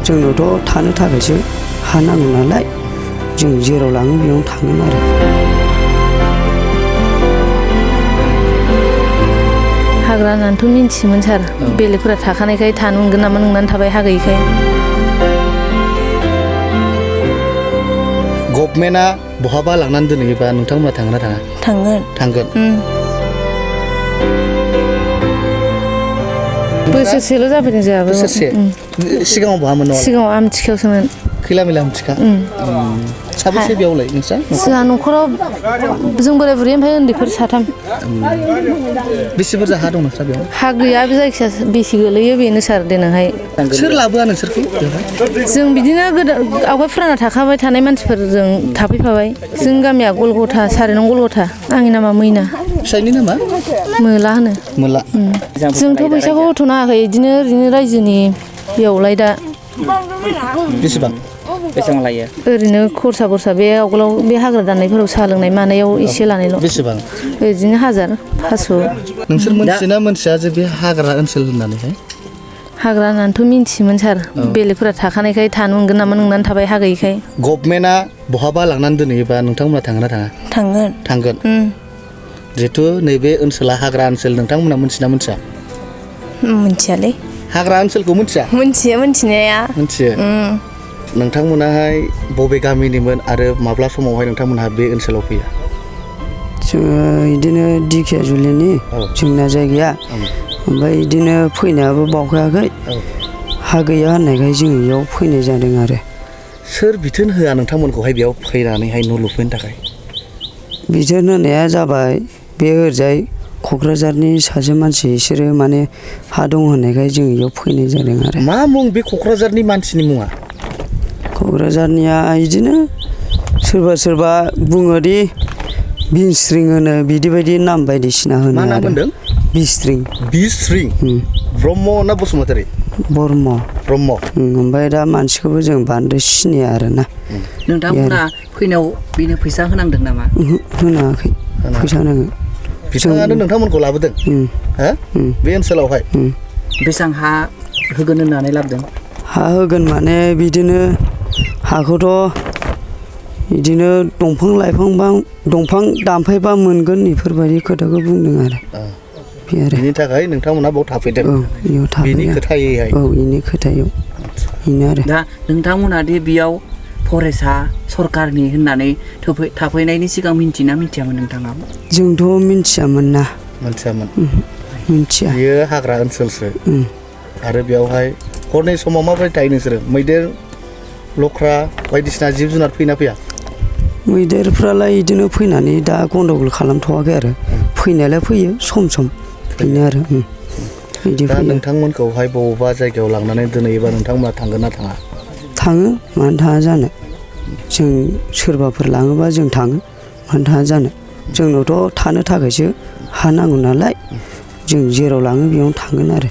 जोंनावथ' थानो थाखायसो हा नांगौ नालाय जों जेराव लाङो बेयावनो थांगोन आरो। हाग्रा होननानैथ' मिन्थियोमोन सार। बेलेगफोरा थाखानायखाय थानो मोनगोन नामा नंनानै थाबाय हा गैयिखाय। गभर्नमेन्टआ बहाबा लांनानै दोनहैयोबा नोंथांमोना थांगोन ना थाङा? थांगोन। थांगोन। बोसोरसेल' जाफैदों जोंहाबो। बोसोरसे? सिगाङाव बहामोन न'आलाय? सिगाङाव आमथिखायावसोमोन। खैला मैला आमथिखा? साबेसे बेयावलाय नोंस्रा? जोंहा न'खराव जों बोराय बुरै ओमफ्राय उन्दैफोर 3। बेसे बुरजा हा दं नोंस्रा बेयाव? हा गैया जायखिया बेसे गोलैयो बेनो सार देनांहाय। सोर लाबोआ नोंसोरखौ बेवहाय? जों बिदिनो आवगाय फुराना थाखाबाय थानाय मानसिफोरजों थाफैफाबाय। जों गामिया गलगथा 4 नं गलगथा। आंनि नामा मैना। फिसायनि नामा? मोला होनो। मोला। जोंथ' फैसाखौ होथ'नो हायाखै बिदिनो ओरैनो रायजोनि बेयावलाय दा बेसेबां लायो? ओरैनो खरसा बे आवगोलाव बे हाग्रा दाननायफोराव साहा लोंनाय मानायाव एसे लानायल'। बेसेबां? बिदिनो 1000 500। नोंसोर मोनथियोना मोनथिया जे बे हाग्रा ओनसोल होननानैहाय? हाग्रा होननानैथ' मिन्थियोमोन सार। बेलेगफोरा थाखानायखाय थानो मोनगोन नामा नंनानै थाबाय हा गैयिखाय। गभर्नमेन्टआ बहाबा लांनानै दोनहैयोबा नोंथांमोना थांगोन ना थाङा? थांगोन। जिहेथु नैबे ओनसोला हाग्रा ओनसोल नोंथांमोना मिथिना मिथिया? मिथियालै। हाग्रा ओनसोलखौ मिथिया? मिथियो मिथिनाया। मिथियो। नोंथांमोनाहाय बबे गामिनिमोन आरो माब्ला समावहाय नोंथांमोनहा बे ओनसोलाव फैया? जोङो बिदिनो दिखियाजुलिनि जोंना जायगाया। ओमफ्राय बिदिनो फैनायाबो बावखायाखै। हा गैया होननायखाय जों बेयाव फैनाय जादों आरो। सोर बिथोन होआ नोंथांमोनखौहाय बेयाव फैनानैहाय न' लुफैनो थाखाय? बिथोन होनाया जाबाय बे ओरैजाय क'क्राझारनि सासे मानसि बिसोरो माने हा दं होननायखाय जों बेयाव फैनाय जादों आरो। मा मुं बे क'क्राझारनि मानसिनि मुङा? क'क्राझारनिया बिदिनो सोरबा बुङोदि बिस्रिं होनो बिदि बायदि नाम बायदिसिना होनो। मा नाम होनदों? बिस्रिं। बिस्रिं? ब्रह्म ना बसुमतारी? ब्रह्म। ओमफ्राय दा मानसिखौबो जों बांद्राय सिनाया आरोना। नोंथांमोना फैनायाव बेनो फैसा होनांदों नामा? होनाङाखै। फैसा नाङो। बिथाङानो नोंथांमोनखौ लाबोदों? बे ओनसोलावहाय? बेसेबां हा होगोन होननानै लाबोदों? हा होगोन माने बिदिनो हाखौथ' बिदिनो दंफां दानफायबा मोनगोन बेफोरबायदि खोथाखौ बुंदों आरो। बिनि थाखाय नोंथांमोना बाव थाफैदों? बेयाव थाफैदों। बिनि खोथायैहाय? बेनि खोथायाव बेनो आरो। दा नोंथांमोना दि बेयाव फरेस्टआ सरकारनि होननानै थाफैनायनि सिगां मिन्थिना मिथियामोन नोंथाङा? जोंथ' मिन्थियामोन ना। मिन्थियामोन? मिन्थिया। बियो हाग्रा ओनसोलसो। आरो बेयावहाय हरनि समाव माबोरै थायो नोंसोरो? मैदेर लख्रा बायदिसिना जिब जुनार फैना फैया? मैदेरफ्रालाय बिदिनो फैनानै दा गन्डगल खालामथ'वाखै आरो। फैनायालाय फैयो सम बेनो आरो। दा नोंथांमोनखौहाय बबेबा जायगायाव लांनानै दोनहैयोबा नोंथांमोना थांगोन ना थाङा? थाङो, मानो थाङा जानो। जों सोरबाफोर लाङोबा जों थाङो, मानो थाङा जानो। जोंनावथ' थानो थाखायसो हा नांगौ नालाय जों जेराव लाङो बेयावनो थांगोन आरो।